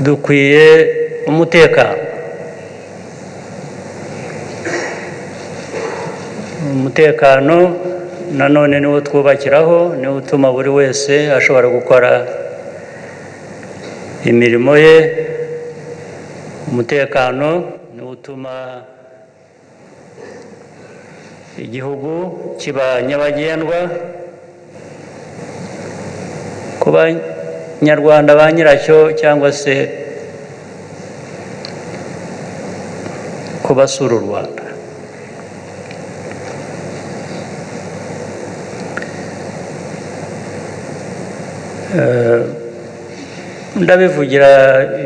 Dukwiye umutekano. Umutekano nanone niwo twubakiraho, niwo utuma buri wese ashobora gukora imirimo ye. Umutekano niwo utuma igihugu kiba nyabagendwa ku banyarwanda ba nyiracyo cyangwa se ku basura u Rwanda. Ndabivugira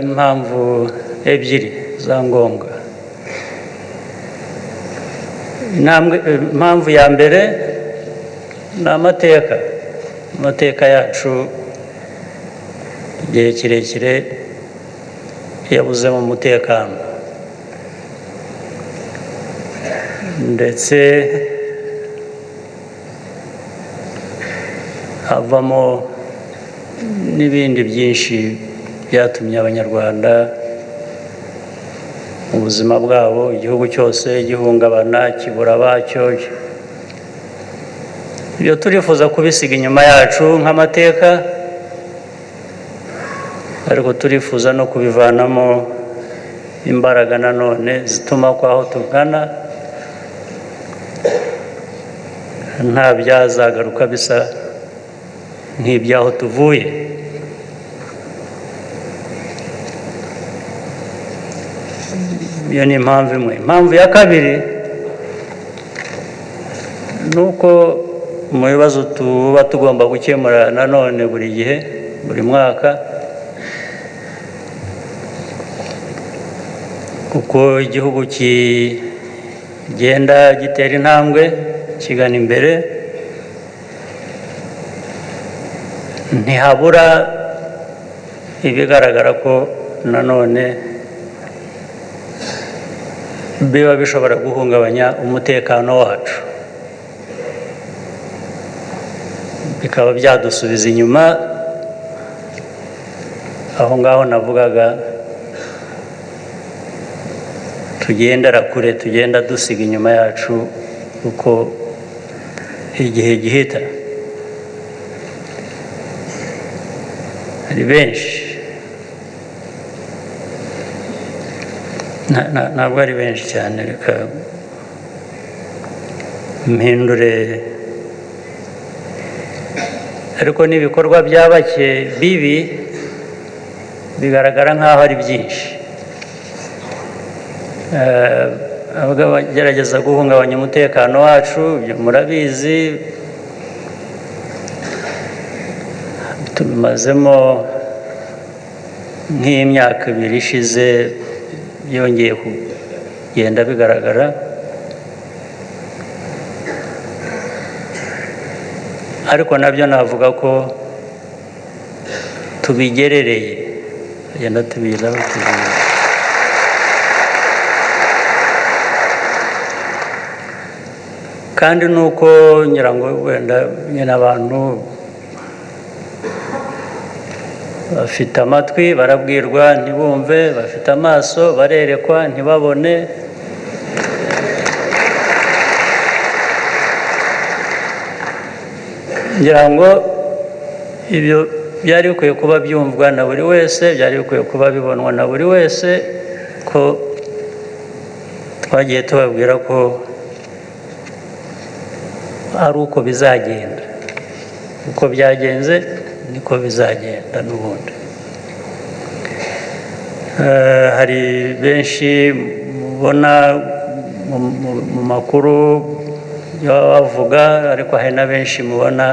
impamvu ebyiri za ngombwa. Impamvu ya mbere ni amateka. Amateka yacu igihe kirekire yabuzemo umutekano, ndetse havamo n'ibindi byinshi byatumye Abanyarwanda mu buzima bwabo, igihugu cyose gihungabana, kibura abacyo. Ibyo turifuza kubisiga inyuma yacu nk'amateka, ariko turifuza no kubivanamo imbaraga nanone zituma ko aho tugana nta byazagaruka bisa nk'iby'aho tuvuye. Iyo ni impamvu imwe. Impamvu ya kabiri ni uko mu bibazo tuba tugomba gukemura nanone buri gihe, buri mwaka, kuko igihugu kigenda gitera intambwe kigana imbere, ntihabura ibigaragara ko nanone biba bishobora guhungabanya umutekano wacu, bikaba byadusubiza inyuma aho ngaho navugaga tugendera kure, tugenda dusiga inyuma yacu uko igihe gihita. Hari benshi, ntabwo ari benshi cyane, reka mpindure, ariko n'ibikorwa bya bake bibi bigaragara nk'aho ari byinshi. Abagerageza guhungabanya umutekano wacu, ibyo murabizi, tubimazemo nk'imyaka 2 ishize, byongeye kugenda bigaragara. Ariko nabyo navuga ko tubigerereye, tugenda tubizaho tubigerereye. Kandi nuko ngira ngo wenda nyine abantu bafite amatwi barabwirwa ntibumve, bafite amaso barerekwa ntibabone. Ngira ngo ibyo byari bikwiye kuba byumvwa na buri wese, byari bikwiye kuba bibonwa na buri wese, ko twagiye tubabwira ko ari uko bizagenda, uko byagenze niko bizagenda n'ubundi. Hari benshi mubona mu makuru baba bavuga, ariko hari na benshi mubona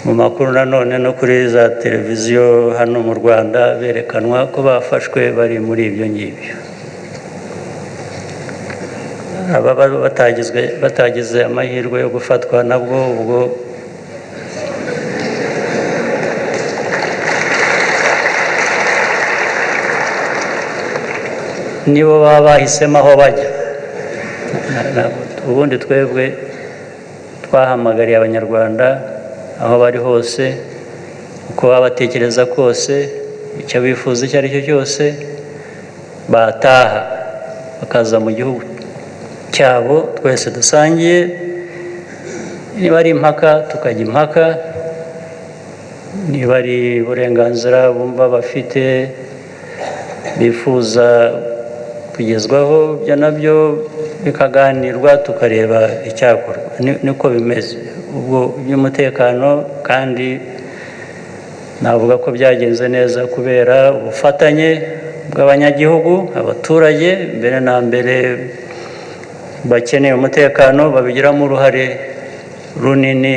mu makuru nanone no kuri za televiziyo hano mu Rwanda berekanwa ko bafashwe bari muri ibyo ngibyo. Ababa batagize amahirwe yo gufatwa nabwo ubwo nibo baba bahisemo aho bajya. Ubundi twebwe twahamagariye Abanyarwanda aho bari hose, uko baba batekereza kose, icyo bifuza icyo ari cyo cyose, bataha bakaza mu gihugu cyabo twese dusangiye. Niba ari impaka tukajya impaka, niba ari uburenganzira bumva bafite bifuza kugezwaho, ibyo nabyo bikaganirwa tukareba icyakorwa. Niko bimeze. Ubwo by'umutekano kandi navuga ko byagenze neza kubera ubufatanye bw'abanyagihugu, abaturage mbere na mbere bakeneye umutekano babigiramo uruhare runini.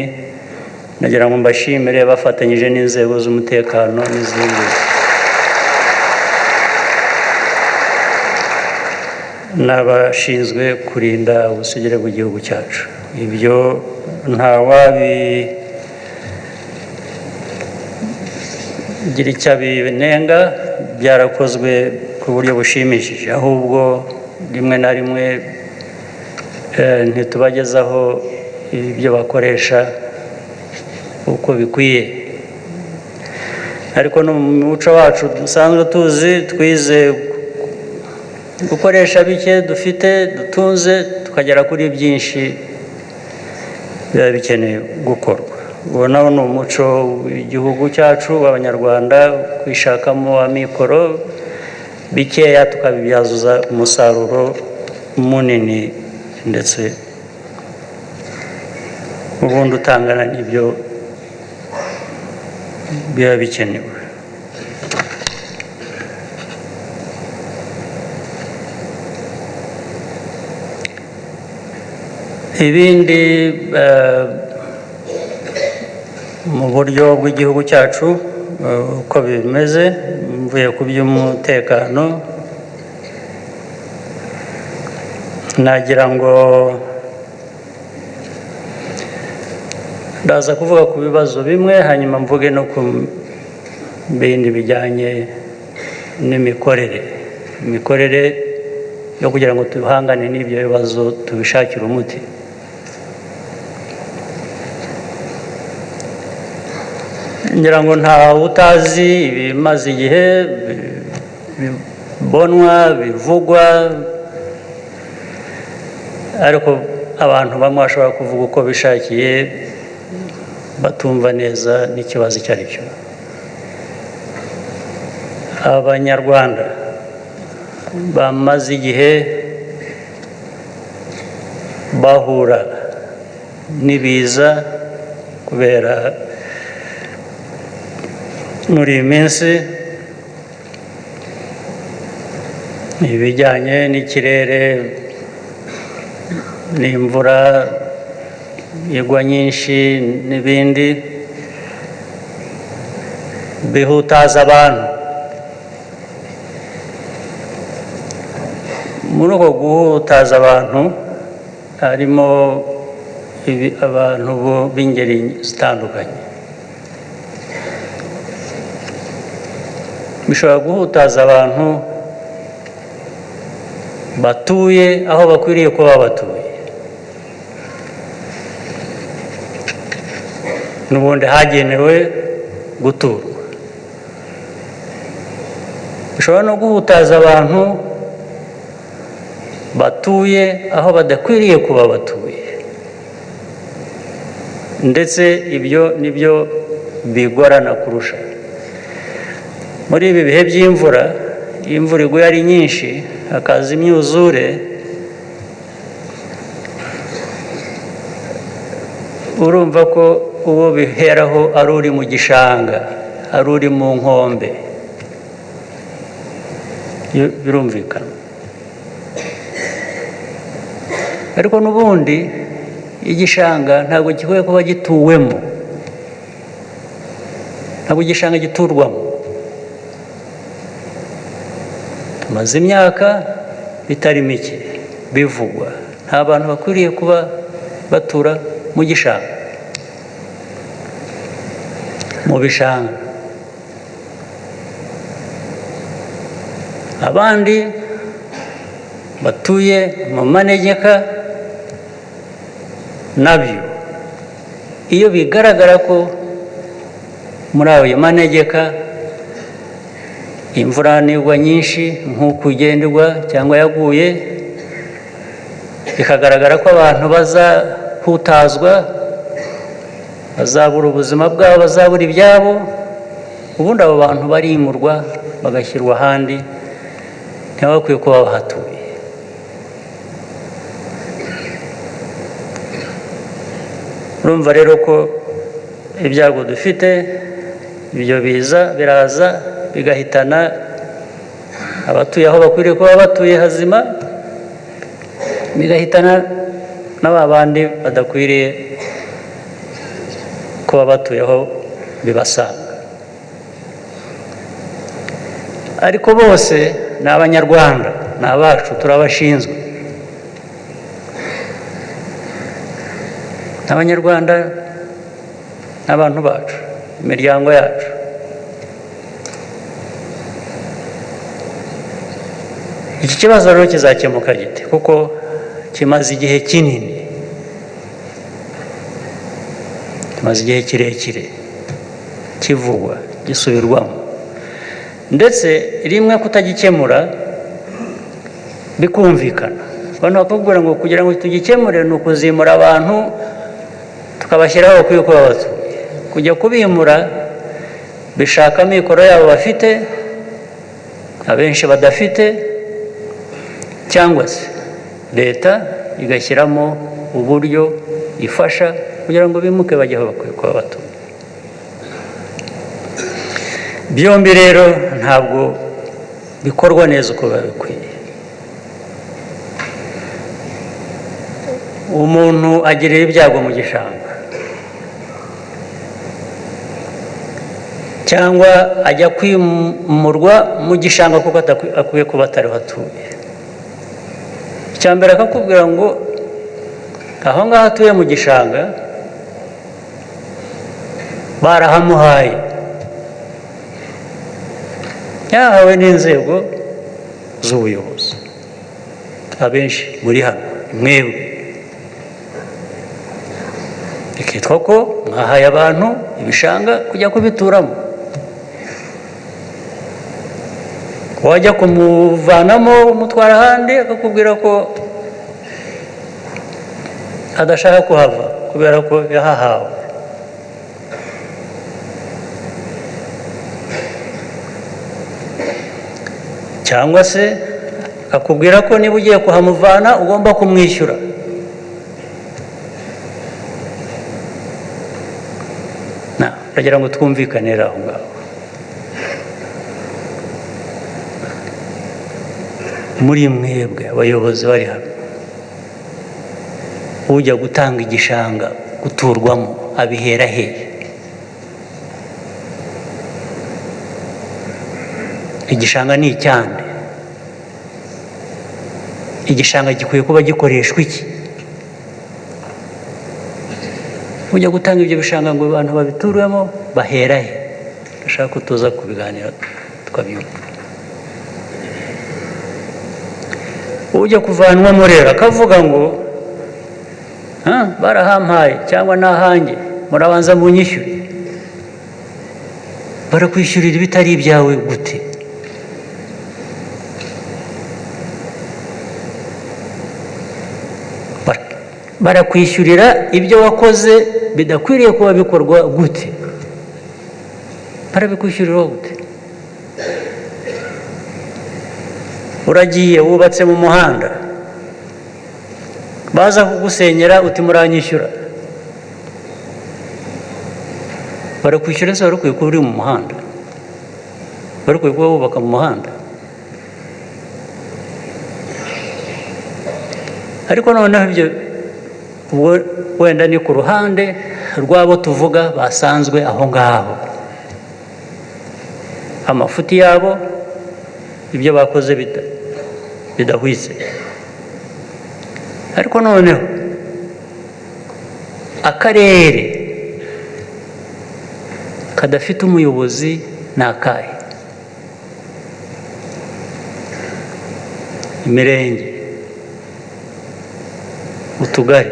Nagira ngo mbashimire bafatanyije n'inzego z'umutekano n'izindi n'abashinzwe kurinda ubusugire bw'igihugu cyacu. Ibyo ntawabigira icyo abinenga, byarakozwe ku buryo bushimishije. Ahubwo rimwe na rimwe ntitubagezaho ibyo bakoresha uko bikwiye, ariko no mu muco wacu dusanzwe tuzi, twize gukoresha bike dufite dutunze tukagera kuri byinshi biba bikeneye gukorwa. Uwo nawo ni umuco w'igihugu cyacu w'Abanyarwanda, kwishakamo amikoro bikeya tukabibyaza umusaruro munini, ndetse ubundi utangana n'ibyo biba bikenewe. Ibindi mu buryo bw'igihugu cyacu uko bimeze, mvuye ku by'umutekano, nagira ngo ndaza kuvuga ku bibazo bimwe, hanyuma mvuge no ku bindi bijyanye n'imikorere, imikorere yo kugira ngo duhangane n'ibyo bibazo tubishakire umuti. Ngira ngo nta utazi ibimaze igihe bibonwa bivugwa, ariko abantu bamwe bashobora kuvuga uko bishakiye batumva neza n'ikibazo icyo ari cyo. Abanyarwanda bamaze igihe bahura n'ibiza kubera muri iyi minsi ibijyanye n'ikirere n'imvura igwa nyinshi n'ibindi bihutaza abantu. Muri uko guhutaza abantu harimo abantu b'ingeri zitandukanye. Bishobora guhutaza abantu batuye aho bakwiriye kuba batuye, n'ubundi hagenewe guturwa. Bishobora no guhutaza abantu batuye aho badakwiriye kuba batuye, ndetse ibyo nibyo bigorana kurusha. Muri ibi bihe by'imvura, iyo imvura iguye ari nyinshi hakaza imyuzure, urumva ko uwo biheraho ari uri mu gishanga, ari uri mu nkombe, birumvikana. Ariko n'ubundi igishanga ntabwo gikwiye kuba gituwemo, ntabwo igishanga giturwamo. Tumaze imyaka itari mike bivugwa, nta bantu bakwiriye kuba batura mu gishanga, mu bishanga. Abandi batuye mu manegeka nabyo iyo bigaragara ko muri ayo manegeka Imvura nigwa nyinshi nk'uko igenda cyangwa yaguye, bikagaragara ko abantu bazahutazwa, bazabura ubuzima bwabo, bazabura ibyabo, ubundi abo bantu barimurwa bagashyirwa ahandi, ntibakwiye kuba bahatuye. Urumva rero ko ibyago dufite, ibyo biza biraza bigahitana abatuye aho bakwiriye kuba batuye hazima, bigahitana na ba bandi badakwiriye kuba batuye aho bibasanga. Ariko bose ni Abanyarwanda, ni abacu, turabashinzwe. Abanyarwanda ni abantu bacu, imiryango yacu. Iki kibazo rero kizakemuka gite? Kuko kimaze igihe kinini, kimaze igihe kirekire kivugwa, gisubirwamo, ndetse rimwe kutagikemura bikumvikana. Abantu bakakubwira ngo kugira ngo tugikemure ni ukuzimura abantu tukabashyiraho bakwiye kuba batuye. Kujya kubimura bishaka amikoro yabo bafite, abenshi badafite, cyangwa se leta igashyiramo uburyo ifasha kugira ngo bimuke bajye aho bakwiye kuba batuye. Byombi rero ntabwo bikorwa neza uko biba bikwiye. Umuntu agirira ibyago mu gishanga, cyangwa ajya kwimurwa mu gishanga kuko akwiye kuba atariho atuye. Icya mbere akakubwira ngo aho ngaho atuye mu gishanga barahamuhaye, yahawe n'inzego z'ubuyobozi. Abenshi muri hano mwebwe bikitwa ko mwahaye abantu ibishanga kujya kubituramo, wajya kumuvanamo umutwara ahandi akakubwira ko adashaka kuhava kubera ko yahahawe. Cyangwa se akakubwira ko niba ugiye kuhamuvana ugomba kumwishyura. Ndagira ngo twumvikanire aho ngaho. Muri mwebwe abayobozi bari hano, ujya gutanga igishanga guturwamo abihera hehe? Igishanga ni icyande. Igishanga gikwiye kuba gikoreshwa iki? Ujya gutanga ibyo bishanga ngo abantu babituremo bahera he? Ndashaka ko tuza kubiganira tukabyumva. Ujya kuvanwamo rero akavuga ngo barahampaye cyangwa nahanjye, murabanza munyishyure. Barakwishyurira ibitari ibyawe gute? Barakwishyurira ibyo wakoze bidakwiriye kuba bikorwa gute? Barabikwishyurira gute? Uragiye wubatse mu muhanda, baza kugusenyera uti muranyishyura. Barakwishyura se wari ukwiye kuba uri mu muhanda? Wari ukwiye kuba wubaka mu muhanda? Ariko noneho ibyo ubwo wenda ni ku ruhande rw'abo tuvuga basanzwe aho ngaho, amafuti yabo, ibyo bakoze bidahwitse. Ariko noneho akarere kadafite umuyobozi ni akahe? Imirenge, utugari,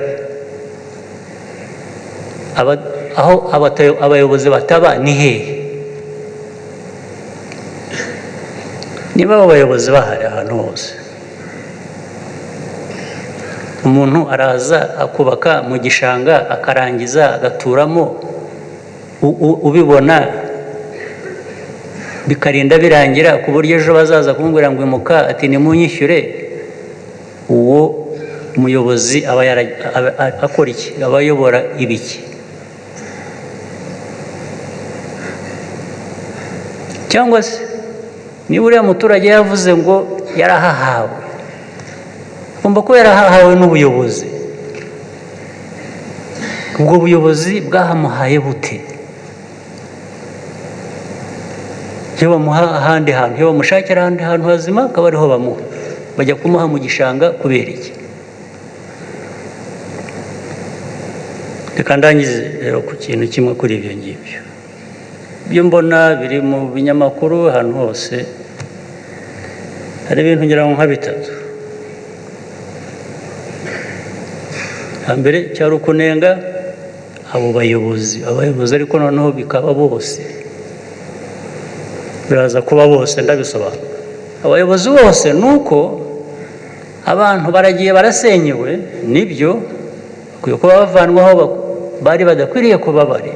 aho abayobozi bataba ni hehe? Niba abo bayobozi bahari ahantu hose, umuntu araza akubaka mu gishanga, akarangiza agaturamo, ubibona bikarinda birangira, ku buryo ejo bazaza kumubwira ngo imuka, ati nimunyishyure. Uwo muyobozi aba akora iki? Aba ayobora ibiki? Cyangwa se niba uriya muturage yavuze ngo yarahahawe, agomba kuba yarahahawe n'ubuyobozi. Ubwo buyobozi bwahamuhaye bute? Iyo bamuha ahandi hantu, iyo bamushakira ahandi hantu hazima, akaba ariho bamuha. Bajya kumuha mu gishanga kubera iki? Reka ndangize rero ku kintu kimwe kuri ibyo ngibyo. Ibyo mbona biri mu binyamakuru ahantu hose, hari ibintu ngira ngo nka bitatu. Hambere cyari ukunenga abo bayobozi, abayobozi ariko noneho bikaba bose, biraza kuba bose, ndabisobanura. Abayobozi bose ni uko abantu baragiye barasenyewe, nibyo, bakwiye kuba bavanwaho bari badakwiriye kuba bari,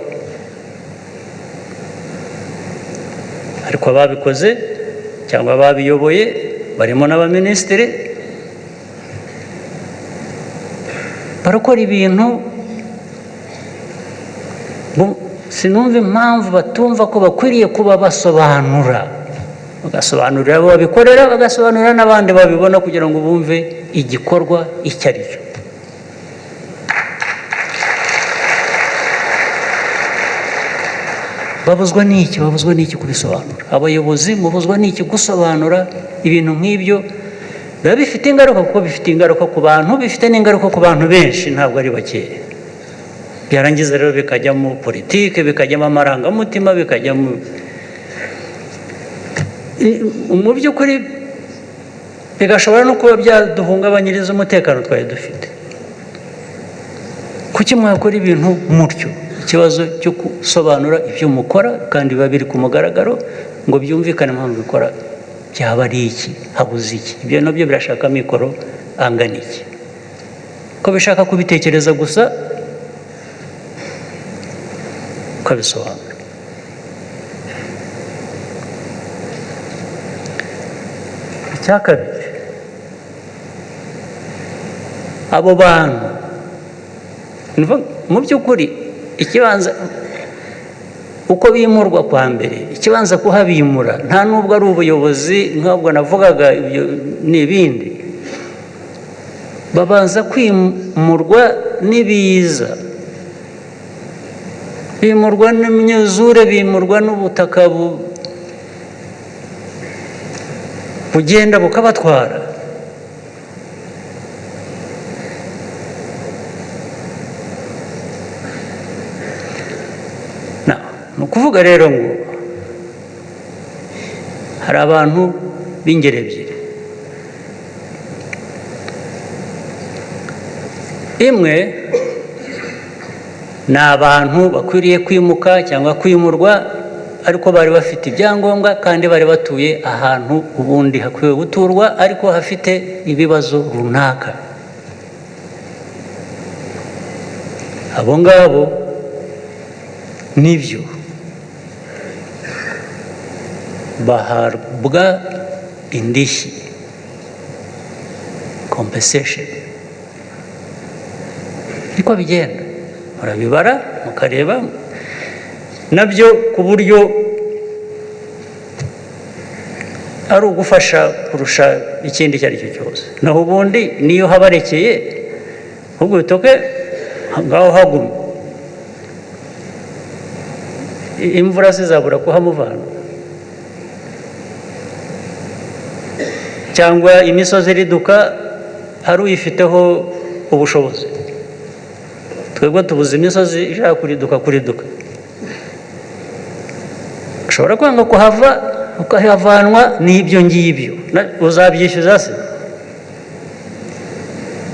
ariko ababikoze cyangwa ababiyoboye barimo n'abaminisitiri barakora ibintu sinumva impamvu batumva ko bakwiriye kuba basobanura, bagasobanurira abo babikorera, bagasobanurira n'abandi babibona, kugira ngo bumve igikorwa icyo ari cyo. Babuzwa n'iki? Babuzwa n'iki kubisobanura? Abayobozi mubuzwa n'iki gusobanura ibintu nk'ibyo? Biba bifite ingaruka, kuko bifite ingaruka ku bantu, bifite n'ingaruka ku bantu benshi, ntabwo ari bakeya. Byarangiza rero bikajyamo politike, bikajyamo amarangamutima, bikajyamo mu by'ukuri bigashobora no kuba byaduhungabanyiriza umutekano twari dufite. Kuki mwakora ibintu mutyo? Ikibazo cyo gusobanura ibyo mukora kandi biba biri ku mugaragaro ngo byumvikane impamvu bikora, byaba ari iki? Habuze iki? Ibyo nabyo birashaka mikoro angana iki? Ko bishaka kubitekereza gusa ukabisobanura. Icya kabiri, abo bantu mu by'ukuri ikibanza uko bimurwa kwa mbere, ikibanza kuhabimura nta nubwo ari ubuyobozi nk'ubwo navugaga, ibyo ni ibindi. Babanza kwimurwa n'ibiza, bimurwa n'imyuzure, bimurwa n'ubutaka bugenda bukabatwara. Ni ukuvuga rero ngo hari abantu b'ingeri ebyiri. Imwe ni abantu bakwiriye kwimuka cyangwa kwimurwa, ariko bari bafite ibyangombwa kandi bari batuye ahantu ubundi hakwiye guturwa, ariko hafite ibibazo runaka. Abo ngabo nibyo bahabwa indishyi, compensation, niko bigenda. Murabibara mukareba nabyo ku buryo ari ugufasha kurusha ikindi icyo ari cyo cyose. Naho ubundi niyo habarekeye ahubwo bitoke ngaho hagume, imvura zizabura kuhamuvana, cyangwa imisozi iriduka hari uyifiteho ubushobozi. Twebwe tubuze imisozi ishaka kuriduka. Ushobora kwanga kuhava ukahavanwa n'ibyo ngibyo, uzabyishyuza se?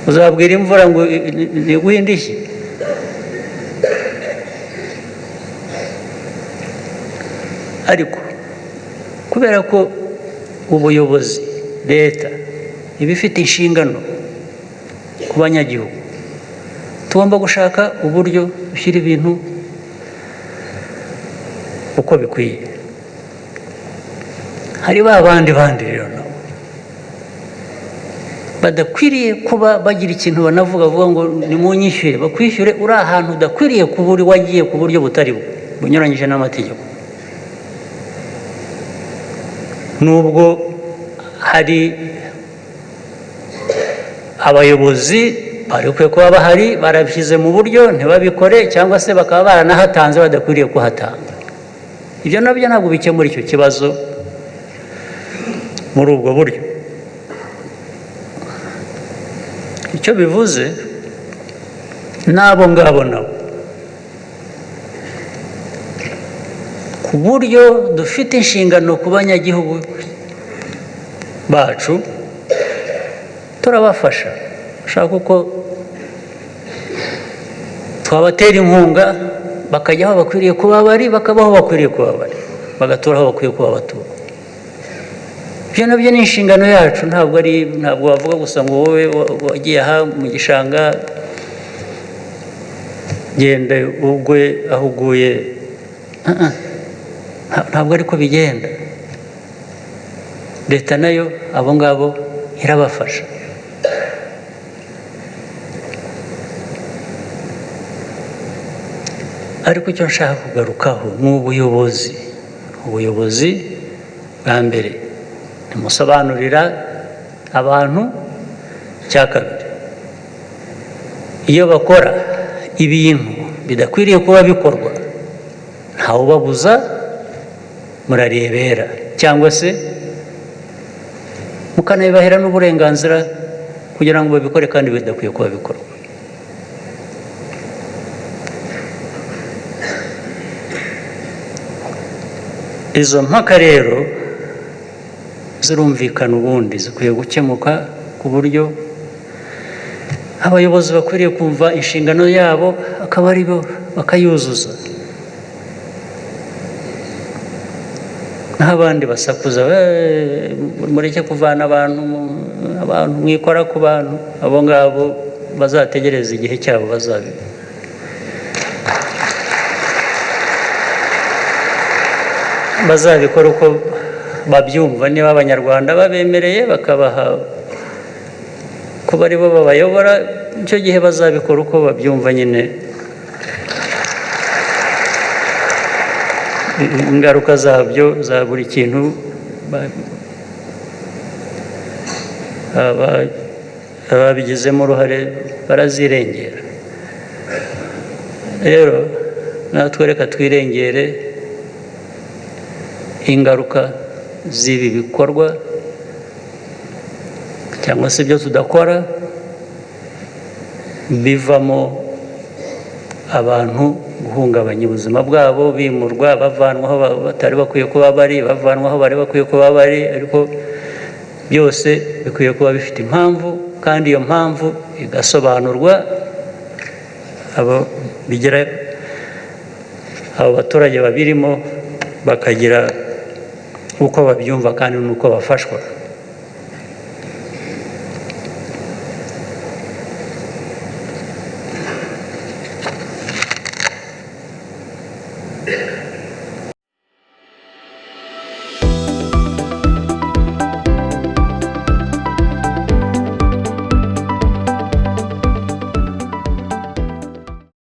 Uzabwira imvura ngo iguhe indishyi? Ariko kubera ko Ubuyobozi, leta iba ifite inshingano ku banyagihugu. Tugomba gushaka uburyo dushyira ibintu uko bikwiye. Hari ba bandi bandi rero nabo badakwiriye kuba bagira ikintu banavuga, bavuga ngo nimunyishyure, bakwishyure uri ahantu udakwiriye kuba uri, wagiye ku buryo butari bwo, bunyuranyije n'amategeko. Nubwo hari abayobozi bari bakwiye kuba bahari barabishyize mu buryo ntibabikore, cyangwa se bakaba baranahatanze badakwiriye kuhatanga. Ibyo nabyo ntabwo bikemura icyo kibazo muri ubwo buryo. Icyo bivuze n'abo ngabo nabo, ku buryo dufite inshingano ku banyagihugu bacu, turabafasha. Ushaka uko twabatera inkunga bakajya aho bakwiriye kuba bari, bakaba aho bakwiriye kuba bari, bagatura aho bakwiye kuba batura. Ibyo nabyo ni inshingano yacu. Ntabwo wavuga gusa ngo wowe wagiye aha mu gishanga, genda ugwe aho uguye. Ntabwo ariko bigenda. Leta nayo abo ngabo irabafasha. Ariko icyo nshaka kugarukaho ni ubuyobozi. Ubuyobozi bwa mbere ntimusobanurira abantu. Icya kabiri, iyo bakora ibintu bidakwiriye kuba bikorwa, ntawubabuza, murarebera cyangwa se mukanabibahera n'uburenganzira kugira ngo babikore kandi bidakwiye kuba bikorwa. Izo mpaka rero zirumvikana, ubundi zikwiye gukemuka ku buryo abayobozi bakwiriye kumva inshingano yabo, akaba ari bo bakayuzuza. Naho abandi basakuza, mureke kuvana abantu, abantu mwikora ku bantu, abo ngabo bazategereza igihe cyabo bazabi. Bazabikora uko babyumva. Niba Abanyarwanda babemereye bakabaha kuba aribo babayobora, icyo gihe bazabikora uko babyumva nyine. Ingaruka zabyo za buri kintu ababigizemo uruhare barazirengera. Rero natwe reka twirengere ingaruka z'ibi bikorwa cyangwa se ibyo tudakora, bivamo abantu guhungabanya ubuzima bwabo, bimurwa, bavanwa aho batari bakwiye kuba bari, bavanwa aho bari bakwiye kuba bari. Ariko byose bikwiye kuba bifite impamvu, kandi iyo mpamvu igasobanurwa, abo bigira abo baturage babirimo bakagira uko babyumva kandi n'uko bafashwa.